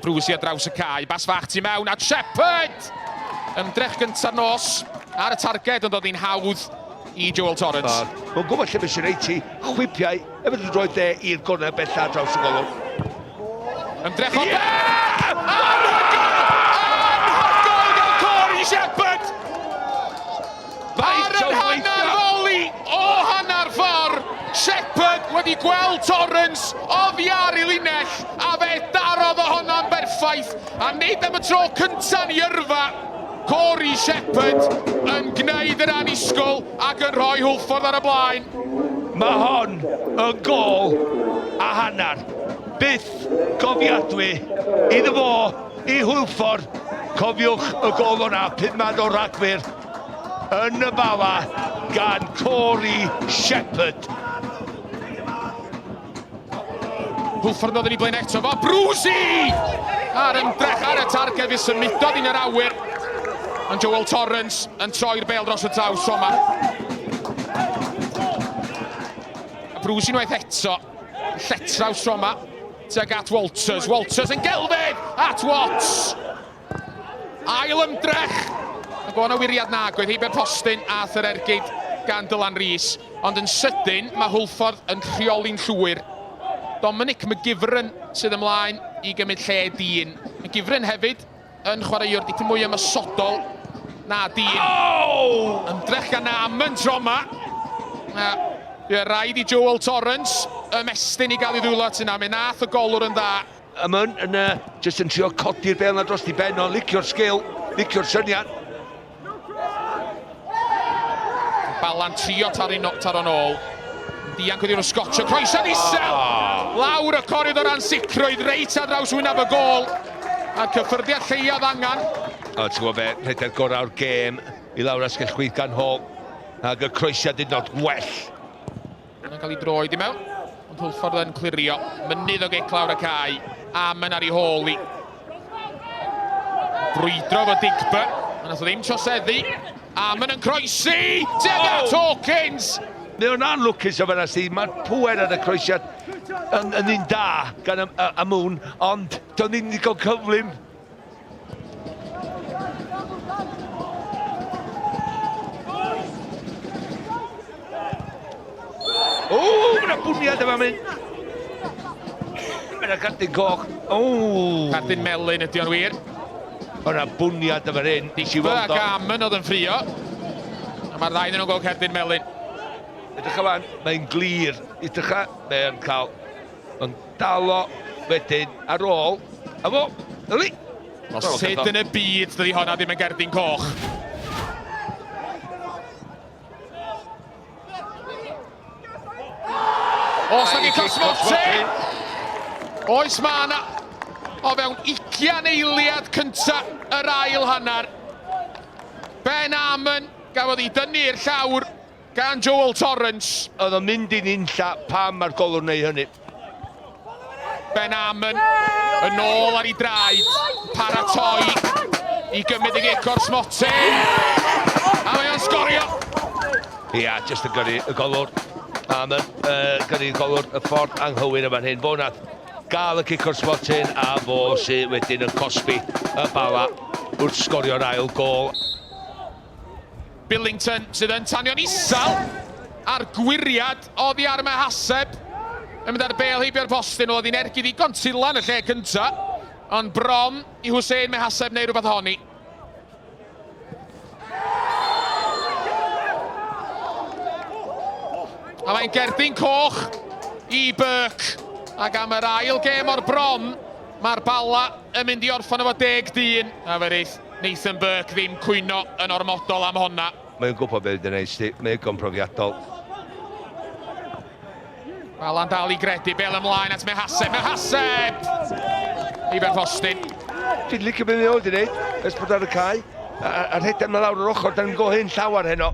Abruzzi ar draws y cae. Bas fach tu mewn at Shepherd! Ymdrech gynta'r nos ar y targed ond oedd hi'n hawdd i Joel Torrance. Mae'n gwybod lle beth sy'n reit i chwipiau efo dy droed dde i'r gornel bella ar draws y golwg. Ymdrech o yeah! Anhygoel! Anhygoel gan Corey Shepherd! Ar yr hanner foli o hanner ffordd, Shepherd wedi gweld Torrance oddi ar ei linell a fe darodd o honna'n berffaith a nid am y tro cynta'n ei yrfa. Corey Shepherd yn gwneud yr annisgwyl ac yn rhoi Hwlffordd ar y blaen. Mae hon yn gôl a hanner. Byth gofiadwy iddo fo i Hwlffordd. Cofiwch y gôl o'na, pumed o Ragfyr yn y Bala gan Corey Shepherd. Hwlffordd yn dod yn ei blaen eto fo Brwsi! A'r ymdrech ar y targed fe symudodd yn yr awyr. Ond Joel Torrance yn troi'r bêl dros y traws tro yma. Brwsi unwaith eto. Lletraws tro yma. Tuag at Walters. Walters yn gelfydd at Watts. Ail ymdrech! Ac o'n awyriad nag oedd heibio'r postyn a yr ergyd gan Dylan Rees. Ond yn sydyn, mae Hwlffordd yn rheoli'n llwyr. Dominic McGivern sydd ymlaen i gymryd lle Dean. McGivern hefyd yn chwaraewr dipyn mwy ymosodol na Dean. Oh! Ymdrech gan Amon tro yma. Ie, rhaid i Joel Torrance ymestyn i gael ei ddwylo at yna. Mi nath y golwr yn dda. Amon yn uh, just yn trio codi'r bel na dros di ben o'n licio'r sgil, licio'r syniad. Balan trio taro'n ôl. Dianc wedi nhw sgotio, croesiad isel! Oh. Lawr y coridor ansicrwydd, reit ar draws wyneb y gôl. A'r cyffyrddiad lleiaf angen. O, ti'n gwybod be, rhedeg gorau'r gêm i lawr asgell chwith gan Hall. Ac y croesiad hyd yn oed well. Yn cael ei droed i mewn, ond Hwlffordd yn clirio. Mynydd o gic lawr y cae, Amon ar ei hôl i. Brwydro fo Digba, ond nath o ddim troseddu. Amon yn croesi, tuag at oh! Hawkins! Mae o'n anlwcus o fanna, Steve. Mae'r pwer ar y croesiad yn, yn un da gan Amun, ond do'n ddim digon cyflym. O, mae yna bwniad yma mynd. Mae yna cardyn coch. O! Cardyn melyn ydy o'n wir. Mae yna bwniad yma hyn. Digba ac Amon oedd yn ffrio. A mae'r ddau nhw'n gweld cerdyn melyn. Edrych yma, mae'n glir. Edrych yma, mae'n cael... Mae'n dal o wedyn ar ôl. A fo, yli! O, sut yn y byd dydy honna ddim yn gerdyn coch? Oes na gic smotyn! Oes ma na o fewn ugian eiliad cynta yr ail hanner. Ben Amon gafodd ei dynnu i'r llawr Gan Joel Torrance. Oedd o'n mynd i'n unlla, pam mae'r golwr wneud hynny? Ben Amon yn ôl ar ei draed, paratoi i gymryd y gic o'r smotyn. A mae o'n sgorio! Ia, jyst yn gyrru y golwr. Amon, uh, gyrru y golwr y ffordd anghywir yma'n hyn. Fo nath gael y cic o'r smotyn a fo sydd wedyn yn cosbi y bala wrth sgorio'r ail gol. Billington sydd yn tanio'n isel a'r gwyriad oddi ar Mehaseb yn mynd ar bêl heibio'r postyn. Oedd hi'n ergyd ddigon tila yn y lle cynta, ond bron i Hussein Mehaseb neu rhywbeth ohoni. A mae'n gerdyn coch i Burke. Ac am yr ail gêm o'r bron, mae'r Bala yn mynd i orffen efo deg dyn. A fe reith Nathan Burke ddim cwyno yn ormodol am honna. Mae'n gwybod beth ydy'n neud, Steve. Mae'n ddigon profiadol. Bala'n dal i gredu, bel ymlaen at Mehaseb. Mehaseb! I Ben Fostyn. Dwi'n licio beth mae o wedi wneud, ers bod ar y cae. A, a rhedeg yma lawr yr ochr, da ni'n go hyn llawer heno.